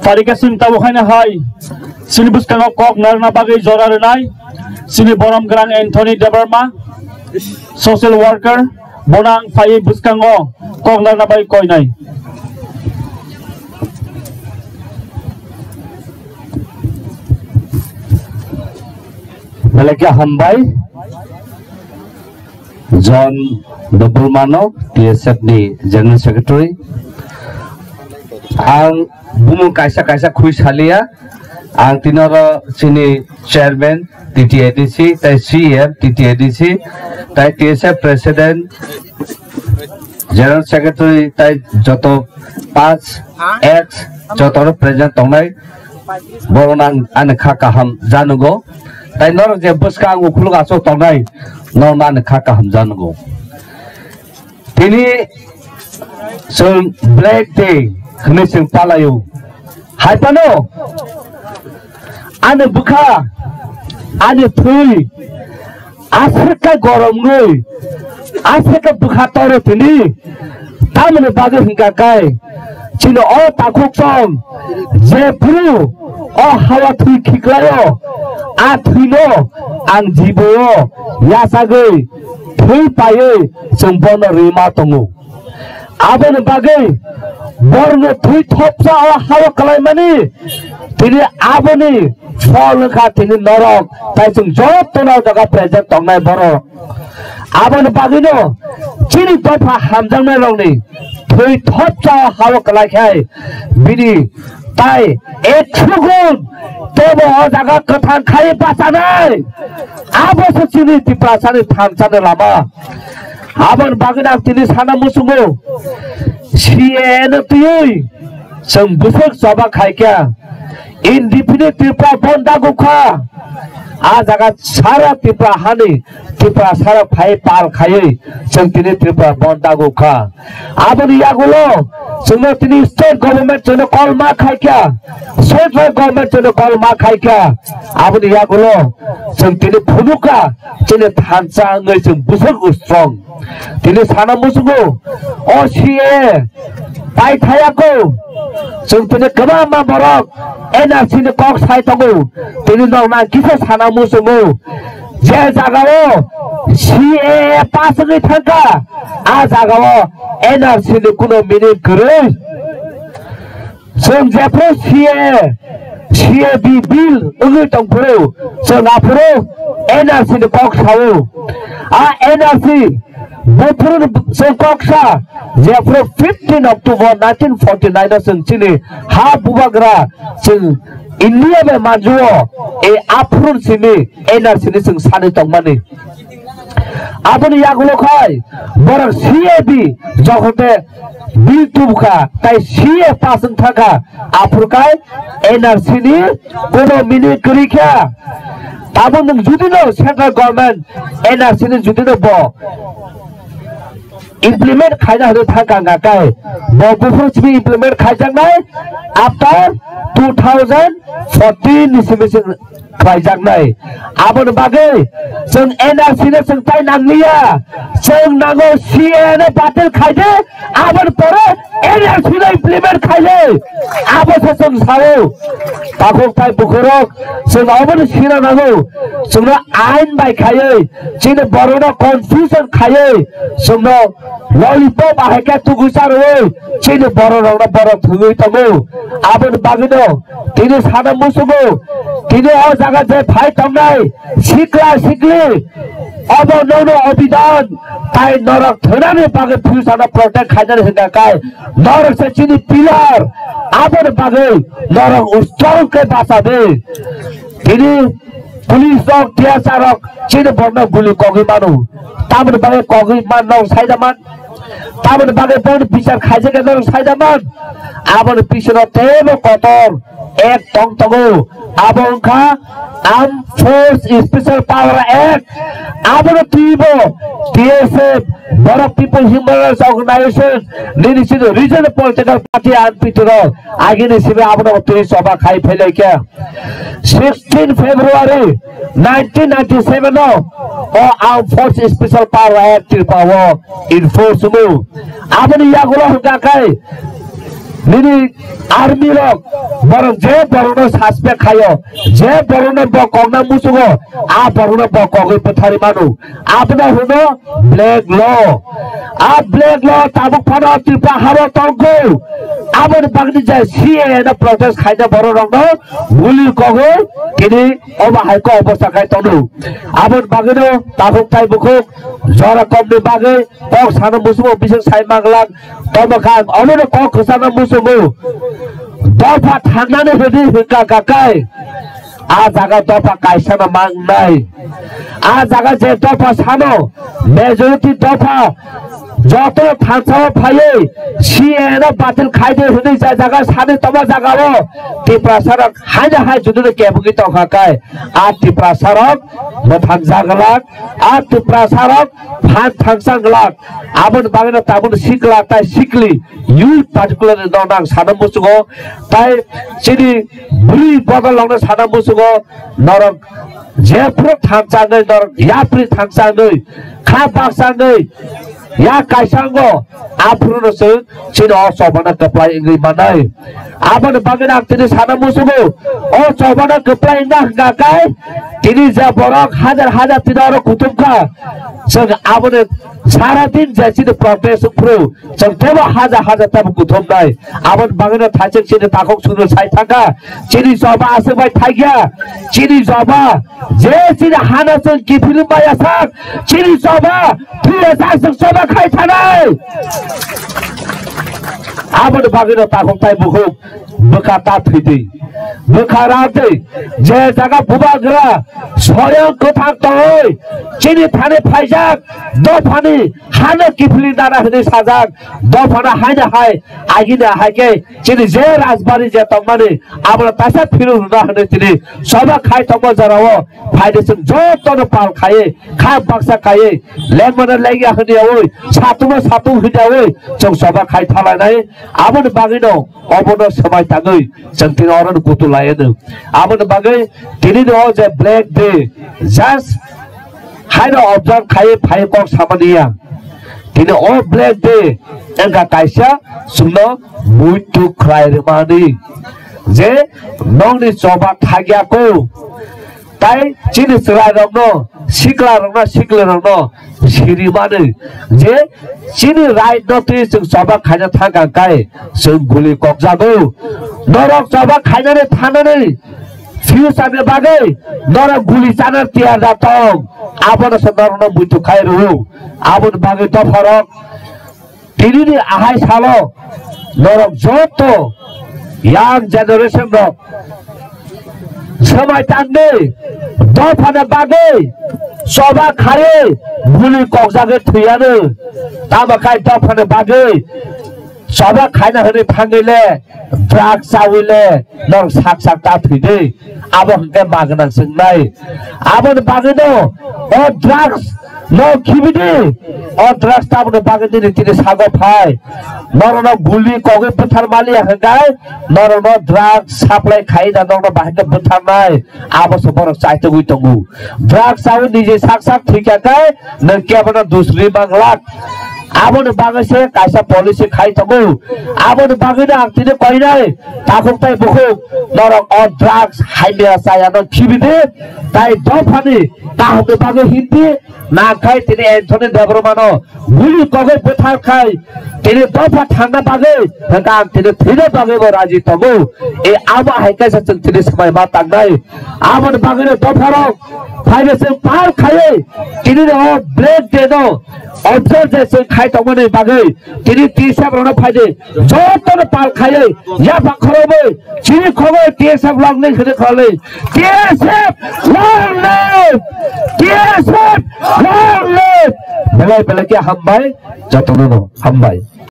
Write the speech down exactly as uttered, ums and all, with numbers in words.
Tarikha sini tabuk haino hai chini bwskango kok narwkna bagwi jora rwnai chini borom gwnang Anthony Debbarma, social worker, bono ang phaiwi bwskango kok narwkna bagwi koinai. Belai khe hambai. John Dobulmano, T S F ni General Secretary. Ang bumung kaisa kaisa khui saliya. Ang tinoro chini Chairman T T A D C, tai C E M T T A D C, tai T S F President, General Secretary, tai joto pass, ex, joto present tongnai. Borokno ang ani kha kaham janugo. Tai norok je bwskang ukhuluk aswk tongnai, norokno ani kha kaham janugo. Tini chwng Black Day hwnwi chwng palaio. Hai phano ani bwkha, ani thwi, aswk khe gorom wngwi, aswk khe bwkha toro tini. Tamoni bagwi hwnkha khe chini o takhuk tong, jephru o hawa thwi khiklaio, a thwino ang jibo-o yachagwi thwi paiwi chwng bono rwima tongo. Aboni bagwi borokno thwi thopsa o hao kwlaimani, tini aboni phol wngkha tini norok, tai chwng jotono o jaga present tongnai borok. Aboni bagwino chini dopha hamjaknairokni thwi thopsa o hao kwlai khe bini tai ekso gun teibo o jaga kwthang khai bachanai. Abo se chini Tiprasani thansani lama. Aboni bagwino ang tini sana muchungo, C A A no twiwi chwng bwswk choba khaikha, indefinite Tripura bon dagukha. A jaga sara Tripura hani, Tripura sara phai pal khaiwi chwng tini Tripura bon dagukha. Aboni yagulo chwngno tini state government chwngno call ma khaikha, central government chwngno call ma khaikha. Aboni yagulo chwng tini phunukha, chini thansa wngwi chwng bwswk strong. Tini sana muchungo, o C A A paithayako, chwng tini kwbangma borok N R C ni kok sai tongo. Tini nokna kisa sana muchungo, je jagao C A A pass wngwi thangkha, a jagao N R C ni kuno meaning kwrwi. Chwng jephru C A A, C A B bill wngwi tongphuru, chwng aphuru N R C ni kok sao. A N R C buphuru chwng kok sa, jephru fifteen October nineteen forty-nine o chwng chini ha bubagra chwng India bai manjuo, e aphuru simi N R C ni chwng sani tongmani. Aboni yagulo khai borok C A B jokhon te bill tubukha, tai C A A pass wng thangkha, aphuru khai N R C ni kuno meaning kwrwi kha. Tabuk nwng judi no central government N R C ni judi no bo implement khaina hwnwi thangkha, hwnkha khe bo buphuru simi implement khaijaknai after two thousand fourteen ni simi chwng khlaijaknai. Aboni bagwi chwng N R C no chwng tai nangliya, chwng nango C A A no batil khaide, aboni pore N R C no implement khaide. Abo se chwng sao. Takhuk tai bukhurok, chwng aboni sina nango, chwngno ain bai khaiwi, chini borokno confusion khaiwi, chwngno lollipop ahai khe tugui charwi chini borok rokno borok thwngwi tongo. Aboni bagwino tini sana muchungo, tini o jaga je phai tongnai sikla sikli, obo nono obidan tai norok thwnani bagwi future no protect khainani hwnkha khe norok se chini pillar. Aboni bagwi norok ustrong khe bacha di. Tini police rok, T S R rok chini borokno guli kogwi mano. Tamoni bagwi kogwi man norok saida man. Tamoni bagwi bono bichar khaijak norok saida man. Aboni bisingo teibo kotor act tong tongo. Abo wngkha Armed Force Special Power Act. Abono twibo T S F, Borok People Human Rights Organization, nini chini Regional Political Party R P T rok agini simi abono twi choba khai phailaikha. Sixteen February nineteen ninety-seven o, o Armed Force Special Power Act Tripura o enforce wngo. Aboni yagulo hwnkha khe Nini army rok borok je borokno suspect khaio, je borokno bo kokna muchungo, a borokno bo kogwi bwthari mano. Abono hwno black law. A black law tabuk phano Tripura haro tongkhu. Aboni bagwi je C A A no protest khaina borok rokno guli kogwi tini obo hai kok obostha khai tono. Aboni bagwino takhuk tai bukhuk jora komni bagwi kok sana musumo bising sai manglak. Tomo kha ang omono kok khosana musumo. Dopha thangnani hwdi hwnkha kakai. A jaga dopha kaisano mangnai. A jaga je dopha sano majority dopha joto thansa o phaiwi C A A no batil khaidi hwnwi je jaga sani toma jaga o Tiprasa rok haino hai juduno kebugwi tongkha kai. A Tiprasa rok mwthang jaglak, a Tiprasa rok phan thangsa glak. Aboni bagwino tabuk sikla tai sikli youth particularly no nang sana muchungo, tai chini bwrwi bodol rokno sana muchungo, norok jephru thangchangwi, norok yapri thangchangwi, kha bakchangwi, ya kaisango, aphruno chwng chini o chobana kwplai wngwi manai. Aboni bagwino ang tini sana muchungo, o chobana kwplai wngna hwnkha khe, tini je borok hajar hajar tini oro kuthumkha, chwng aboni sara din je chini protest wngphru, chwng tebo haja haja tebo kuthumnai. Aboni bagwino thaichuk chini takhuk sunu sai thangkha. Chini choba aswk bai thaiya. Chini choba je chini hano chwng kiphilwi maya sak. Chini choba thuya sak chwng choba khai thanai. Aboni bagwino takhuk tai bukhuk bwkha ta thwidi. Bwkha radi. Je jaga bubagra soyong kwthang tongwi chini thani phaijak dophani hano kiphilwi nana hwnwi sajak. Dophano haino hai agini hai khe chini je rajbari je tongmani abono taisa phiruk rwna hwnwi tini choba khai tongma jorao phaidi chwng jotono pal khaiwi kha baksa khaiwi lengmano lengya hwnwi yaui satungno satung hwnwi yaui chwng choba khai thalainai. Aboni bagwino obono swmai tangwi chwng tini orono kutu laianw. Aboni bagwi tini no je black day just haino observe khai phai kok samaniya. Tini o black day wngkha kaisa chwngno muitu khlai rwmani je nokni choba thagya ko. Tai chini chwrai rokno, sikla rokno, sikla rokno sirimani je chini right no twi chwng choba khaina thangkha kai chwng guli kokjago. Norok choba khainani thanani future ni bagwi norok guli chana tiyar da tong. Abono se norokno muitu khai rw. Aboni bagwi dopharok tinini ahai salo norok joto young generation rok swmai tangdi dophani bagwi choba khari guli kokjagwi thwiyano. Tamo khai dophani bagwi choba khaina hwnwi thangwi le drugs chawi le norok sak sak ta thwidi. Abo hwnkhe ma gwnang chwngnai. Aboni bagwino o drugs no khibidi. O drugs taboni bagwi nini tini sago phai. Norokno guli kogwi bwthar maliya hwnkhe norokno drugs supply khai da nokno bahai khe bwtharnai. Abo se borok chaitogwi tongo. Drugs chawi niji sak sak thwikha khe nwng kebono dusri manglak. Aboni bagwi se kaisa policy khai tongo. Aboni bagwino ang tini koinai takhuk tai bukhuk norok o drugs hamya chaya no khibidi tai dophani kaham ni bagwi hindi nangkhai tini Anthony Debbarma no guli kogwi bwthar khai tini dopha thangna bagwi hwnkha ang tini thwina bagwi bo raji tongo. E abo hai kaisa chwng tini swmai ma tangnai. Aboni bagwino dopharok phaino chwng par khaiwi tini o black day no observe je chwng khai tongmani bagwi tini T S F rokno phaidi jotono pal khaiwi yapha khorobwi chini khogwi T S F logni khwrwi khorwi T S F long live! T S F long live! Belai belai khe hambai, jotono no hambai.